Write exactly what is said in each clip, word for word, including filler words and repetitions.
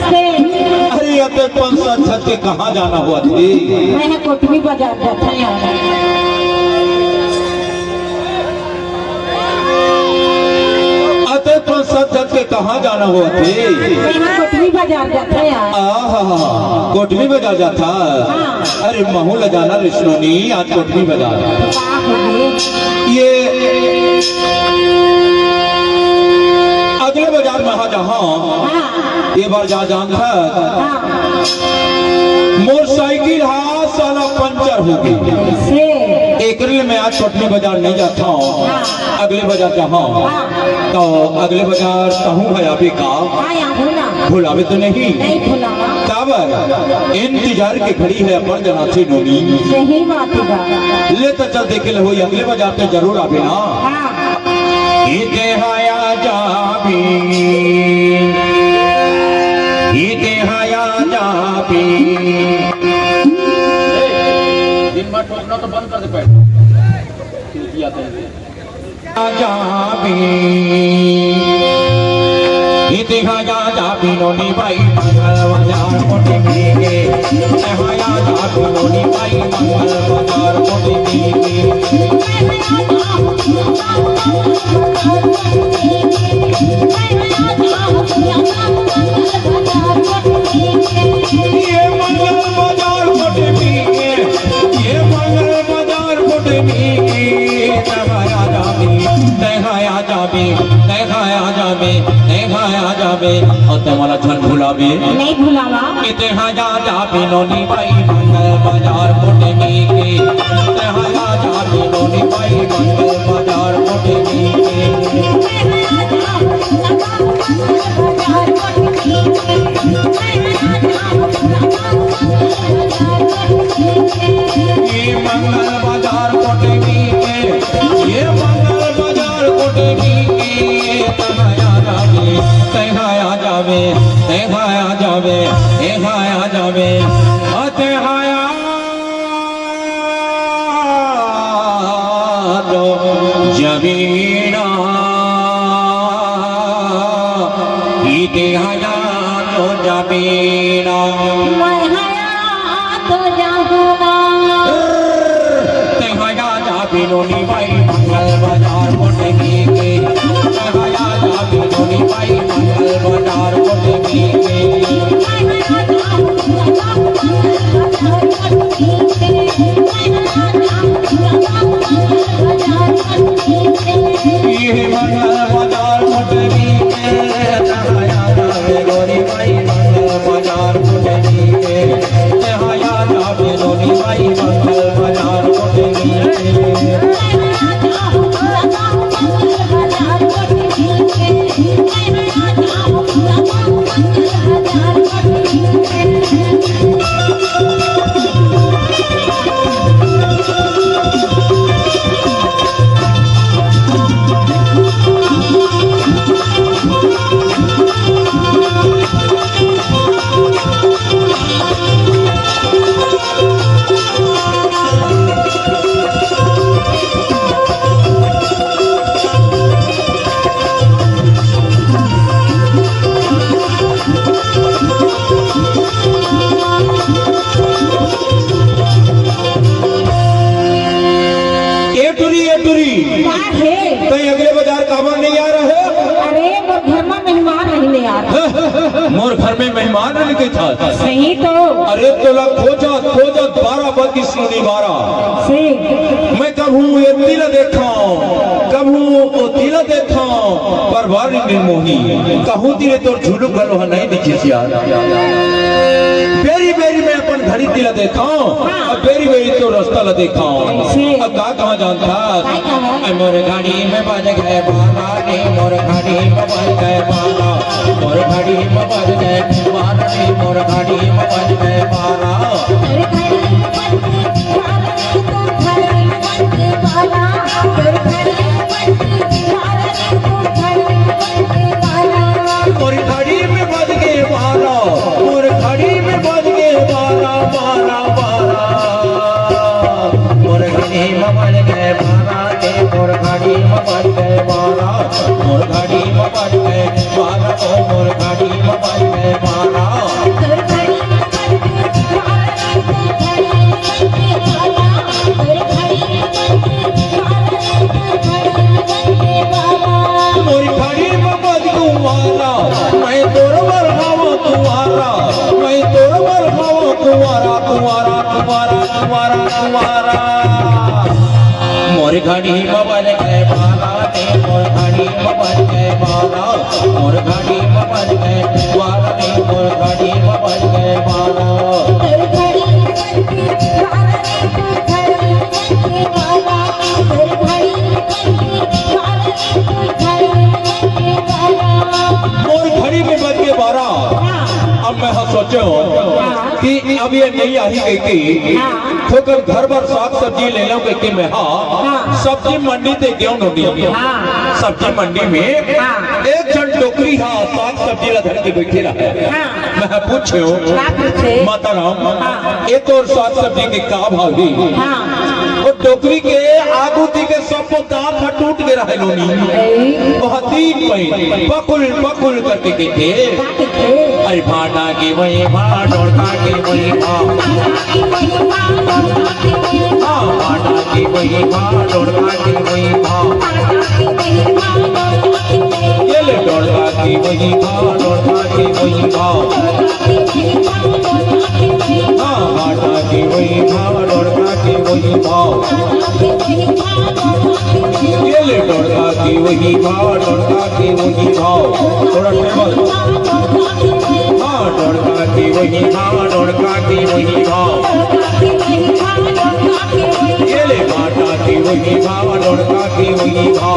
अरे, अते पाँच सात झन के कहाँ जाना होवत हे? मैं ह कोटमी बाजार जाथंव यार। अते पाँच सात झन के कहाँ जाना होवत हे? मैं ह कोटमी बाजार जाथंव यार। आहा, कोटमी बाजार जाथा? हाँ। अरे, महूँ ला जाना रे सोनी, आज कोटमी बाजार। का होगे? ये अगले बाजार में आ जाहूँ। हाँ। ये बार जा जानथा। हाँ। मोर साइकिल हा साला पंचर होगे। से। एकरे ले मैं आज कोटमी बाजार नहीं जाथंव। हाँ। अगले बाजार जाहूँ। हाँ। त अगले बाजार कहूँ है अभी का? हाँ, या भूला। भुलाबे तो नहीं? नहीं भुलावा। काबर? इंतजार के घड़ी है अपन जना से नोनी। सही बात हे बा। ले त चल देखे ले होही, अगले बाजार ते जरूर आबे ना। हाँ। इते हया जाबी, इते हया जाबी। दिन भर टोकना तो बंद कर दे पहले। खिड़की आते हैं। जाबी। इतिहाया जाबी नोनी बाई मंगल बाजार कोटमी के। इतिहाया जाबी नोनी बाई मंगल बाजार कोटमी के। ये मंगल बाजार कोटमी के, ये मंगल बाजार कोटमी के। इतिहाया जाबी, इतिहाया जाबे, तैं हा आ जाबे, तैं हा आ जाबे, अउ तैं मोला झन भुलाबे। नहीं भुलावा। कि तैं हा आ जाबे नोनी बाई मंगल बाजार कोटमी के। तैं हा आ जाबे नोनी बाई मंगल बाजार कोटमी के। ये मंगल बाजार कोटमी के, ये मंगल बाजार कोटमी के, तैं हा आ जाबे, तैं हा आ जाबे, तैं हा आ जाबे, तैं हा आ जाबे, ओ तैं हा आ तो जमीना, ई तैं हा आ तो जमीना। मैं हा आ तो जाहूँ ना। तैं हा आ जाबे नोनी बाई मंगल बाजार कोटमी के। तैं हा आ जाबे नोनी बाई मंगल बाजार कोटमी के। ये मंगल बाजार कोटमी के, तैं हा आ जाबे गोरी बाई मंगल बाजार कोटमी के, तैं हा आ जाबे गोरी बाई मंगल बाजार कोटमी के। ए टुरी, ए टुरी। का हे? तैं अगले बाजार काबर नहीं आ रहे? अरे, मोर घर में मेहमान रहिन यार। मोर घर में मेहमान रहिन के था। सही तो। अरे, तोला खोजत, खोजत बारह बजिस नोनी बारह। से। मैं कभू एती ला देखंव, कभू ओती ला देखंव, पर बारी निर्मोही, कहूँ तीर तोर झुलुक घलो ह नहीं दिखिस यार। बेरी बेरी मैं अपन घड़ी तीर ला देखंव, हाँ। अउ बेरी बेरी तोर रस्ता ला देखंव। से। अब का कहाँ जानथा? का कहाँ? ए मोर घड़ी में बज गे बारह, ए मोर घड़ी में बज गे बारह, मोर घड़ी में बज गे बारह, ए मोर घड़ी में बज गे बारह। मोर घड़ी में बज गे बारह, मोर घड़ी में बज गे बारह, बारह, बारह। मोर घड़ी में बज गे बारह, ए मोर घड़ी में बज गे बारह, मोर घड़ी में बज गे बारह, ओ मोर घड़ी में बज गे बारह। घड़ी म बज के बारा रे, मोर घड़ी म बज के बारा, मोर घड़ी म बज के बारा रे, मोर घड़ी म बज के बारा। मोर घड़ी में बज के बारा। हाँ। अब मैं हा सोचेंव हाँ। कि अब ये नइ आही कहिके, हाँ। थोकन घर बर साग सब्जी ले लेंव कहिके मैं हा हाँ। सब्जी मंडी ते गेंव नोनी। हाँ। सब्जी मंडी में हाँ। एक झन डोकरी हा साग सब्जी ला धर के बइठे रहे। हाँ। मैं हा पूछेंव, का पूछे? माता राम, हाँ। ए तोर साग सब्जी के का भाव हे? हाँ। ओ डोकरी के आगू ती के सबो दांत ह टूट गे रहे नोनी। ए। ओह तीन पईन पकुल पकुल करके कहिथे, का कहिथे? अरे भाटा के वही भा, डोड़का के वही भा। हाँ, भाटा के वही भा, डोड़का के वही भा। ये ले डोड़का के वही भा, डोड़का के वही भा। हाँ, भाटा के वही भा, डोड़का के वही भा। ये ले डोड़का के वही भा, डोड़का के वही भा। थोड़ा टेबल। हाँ, डोड़का के वही भा, डोड़का के वही भा। ये ले भाटा के वही भा, डोड़का के वही भा।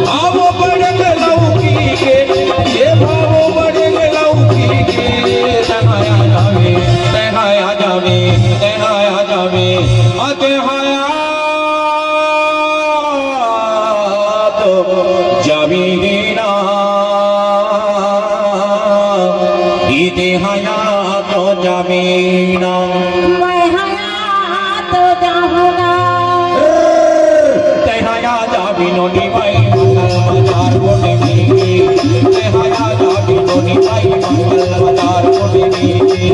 भाव बढ़ गे लौकी के, ये भाव बढ़ गे लौकी के, तेंहा आ जावे, तेंहा आ जावे, तेंहा आ जावे, आ तेंहा आ तो जावे ही ना, ई तेंहा आ तो जावे ही ना। मैं हा आ तो जाहूँ ना। तेंहा आ जाबे नोनी माई मंगल बजार कोटे मीठी। तेंहा आ जाबे नोनी माई मंगल बजार कोटे मीठी।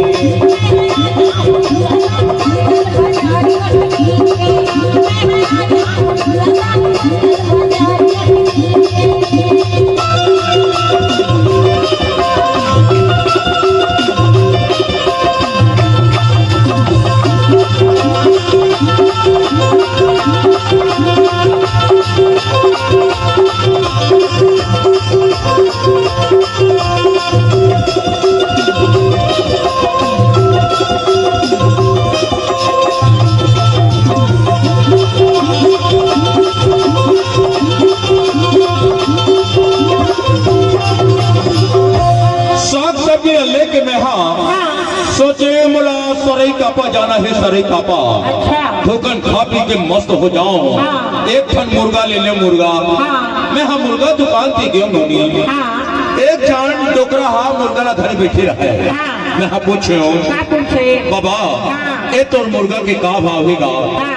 साग सब्जी लेके मैं हा हाँ। सोचे मोला सरई कापा जाना हे, सरई कापा। अच्छा। थोकन खा पी के मस्त हो जाओ। हाँ। एक ठन मुर्गा ले ले, मुर्गा। हाँ। मैं हा मुर्गा दुकान ते गेंव नोनी। हाँ। एक झन डोकरा हा मुर्गा ला धरे बइठे रहे। हाँ। मैं हा पूछेंव, का पूछे? बाबा, हाँ। ए तोर मुर्गा के का भाव हे गा? हाँ।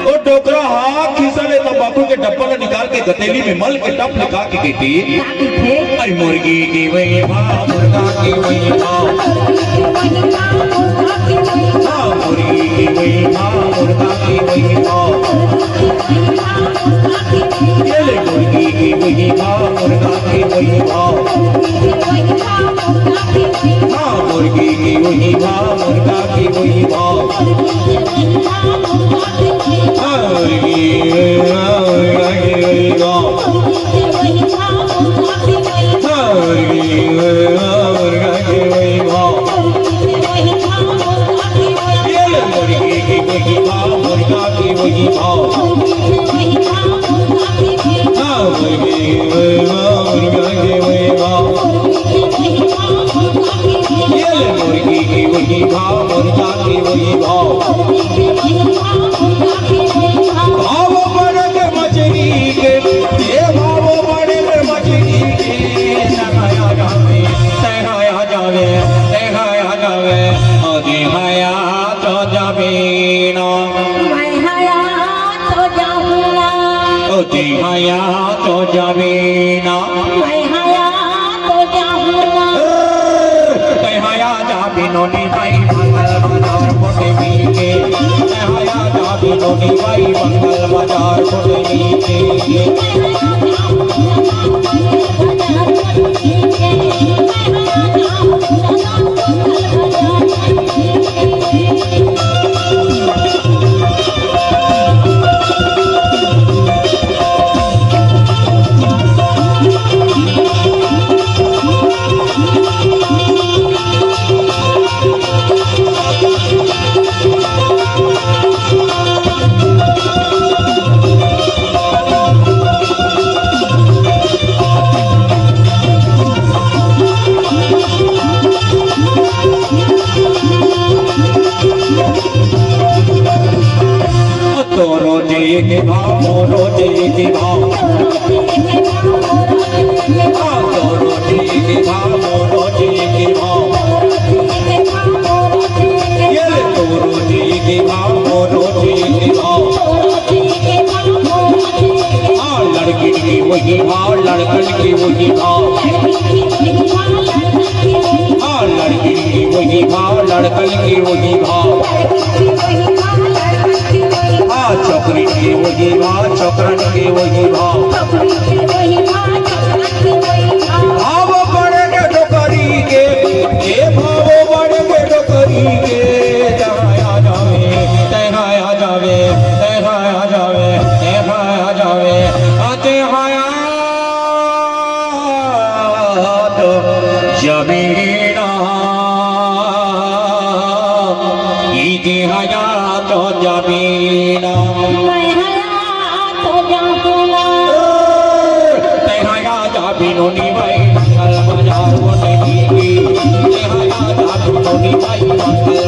ओ डोकरा हा खीसा ले तंबाकू के डब्बा ला निकाल के गतेली में मल के टप निकाल के कहिथे, का कहिथे? अरे मुर्गी के वही भाव, मुर्गा के वही भाव। हाँ, मुर्गी के वही भाव, मुर्गा के वही भाव। ये ले मुर्गी के वही भाव, मुर्गा के वही भाव। हाँ, मुर्गी के वही भाव, मुर्गा के वही भाव। हाँ, मुर्गी, मुर्गा के वही भाव। हाँ, मुर्गी, मुर्गा के वही भाव। ये ले मुर्गी के वही भाव, मुर्गा के वही भाव। हाँ, मुर्गी, मुर्गा के वही भाव। ये ले मुर्गी के वही भाव, मुर्गा के वही भाव। भाव बढ़ गे मछरी के, ये भाव बढ़ गे मछरी के। तेंहा आ जावे, तेंहा आ जावे, तेंहा आ जावे। ओ तेंहा आ तो जाबे ना। मैं हा आ तो जाहूँ ना। ओ तेंहा आ तो जाबे ना। मैं हा आ तो जाहूँ ना। तेंहा आ जाबे नोनी माई मंगल बजार कोटे मीठी। तेंहा आ जाबे नोनी माई मंगल बजार कोटे मीठी। के भाव, मोरो जी के भाव। हाँ, तोरो जी के भाव, मोरो जी के भाव। ये ले तोरो जी के भाव, मोरो जी के भाव। हाँ, लड़किन के वही भाव, लड़कन के वही भाव। हाँ, लड़किन के वही भाव, लड़कन के वही भाव। हाँ, छोकरी के वही भाव, छोकरन के वही भाव। भाव बढ़े के डोकरी के, ए भाव बढ़े के डोकरी के, जहाँ आ जावे, तहाँ आ जावे, तहाँ आ जावे, तहाँ आ जावे, आ तहाँ आ तो जमीना, इतिहाया तो जमीना। तहाँ आ जा बिनोनी बाई, मंगल बजाओ नहीं की। तहाँ आ जा बिनोनी बाई, मंगल